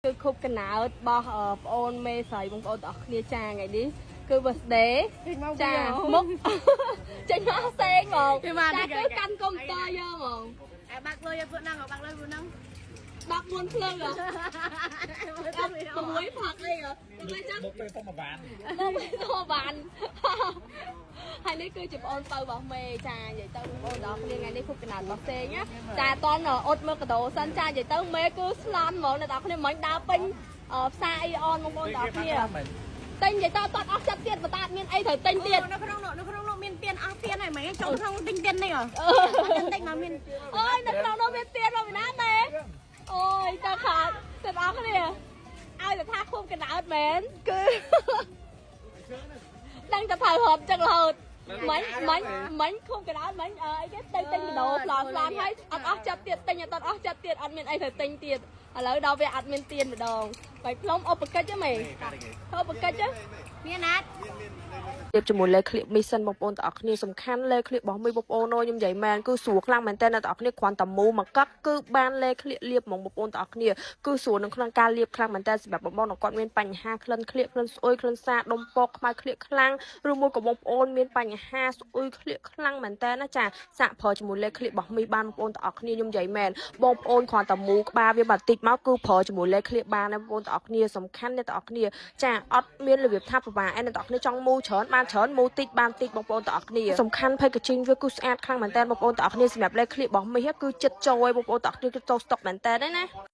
គឺខួបកំណើតរបស់ប្អូនមេស្រីបងប្អូនទាំងអស់គ្នាចាថ្ងៃនេះគឺ birthday ចាមុខចេញមកផ្សេងហ្មងចាគឺកាន់កុំព្យូទ័រយកហ្មង អាបាក់លុយឲ្យពួកហ្នឹងបាក់លុយពួកហ្នឹង 14ភ្លើងហ៎16ផឹកអីហ៎តែចាំ មកពេលសុំមួយបាន មកពេលទៅបានហើយនេះគឺជាប្អូនពៅរបស់មេចានិយាយទៅបងប្អូនទាំងអស់គ្នាថ្ងៃនេះខួបកំណើតរបស់សេងណាចាតន់អត់មើលកាដូសិនចានិយាយទៅមេគឺស្លន់ហ្មងអ្នកទាំងអស់គ្នាមិញដើរពេញផ្សារអ៊ីអនបងប្អូនទាំងអស់គ្នាទិញនិយាយទៅអត់អស់ចិត្តទៀតបើតាអត់មានអីត្រូវទិញទៀត នៅក្នុងនោះនៅក្នុងនោះមានទៀនអស់ទៀនហើយមិនចូលក្នុងទិញទៀននេះហ៎ទិញមកមាន អូយនៅក្នុងនោះមានទៀនមកពីណាមេអូយតើខាតទាំងអស់គ្នាឲ្យតែថាខួបកំណើតមែនគឺដឹងតែត្រូវរត់ចឹងរហូតមិញមិញមិញខួបកំណើតមិញអីគេទៅទិញកាដូផ្លន់ផ្លន់ហើយអត់អស់ចិត្តទៀតទិញអត់អស់ចិត្តទៀតអត់មានអីត្រូវទិញទៀតឥឡូវដល់វាអត់មានទៀនម្ដងបាច់ផ្លុំឧបកិច្ចហ៎មេឧបកិច្ចហ៎ មានណាត់ រៀបជាមួយលេខឃ្លៀកមីសិនបងប្អូនទាំងអស់គ្នាសំខាន់លេខឃ្លៀករបស់មីបងប្អូនអូខ្ញុំនិយាយមែនគឺស្រួលខ្លាំងមែនតើអ្នកទាំងអស់គ្នាគ្រាន់តែមូមកកឹកគឺបានលេខឃ្លៀកលាបហ្មងបងប្អូនទាំងអស់គ្នាគឺស្រួលនៅក្នុងការលាបខ្លាំងមែនតើសម្រាប់បងប្អូនគាត់មានបញ្ហាក្លិនឃ្លៀកក្លិនស្អុយក្លិនសាដុំពកខ្មៅឃ្លៀកខ្លាំងឬមួយក៏បងប្អូនមានបញ្ហាស្អុយឃ្លៀកខ្លាំងមែនតើណាចាសាកប្រើជាមួយលេខឃ្លៀករបស់មីបានបងប្អូនទាំងអស់គ្នាខ្ញុំនិយាយមែនបងប្អូនគ្រាន់តែមូក្បាលវាបន្តិចមកគឺប្រើជាមួយលេខឃ្លៀកបានណាបងប្អូនទាំងអស់គ្នាសំខាន់អ្នកទាំងអស់គ្នាចាអត់មានរបៀបថាពិបាកឯអ្នកទាំងអស់គ្នាចង់មូច្រើនបានច្រើនមូតិចបានតិចបងប្អូនទាំងអស់គ្នាសំខាន់ packaging វាគឺស្អាតខ្លាំងមែនតើបងប្អូនទាំងអស់គ្នាសម្រាប់លេខឃ្លៀករបស់មីគឺចិត្តចូលឲ្យបងប្អូនទាំងអស់គ្នាគឺចូលស្តុកមែនតើណា។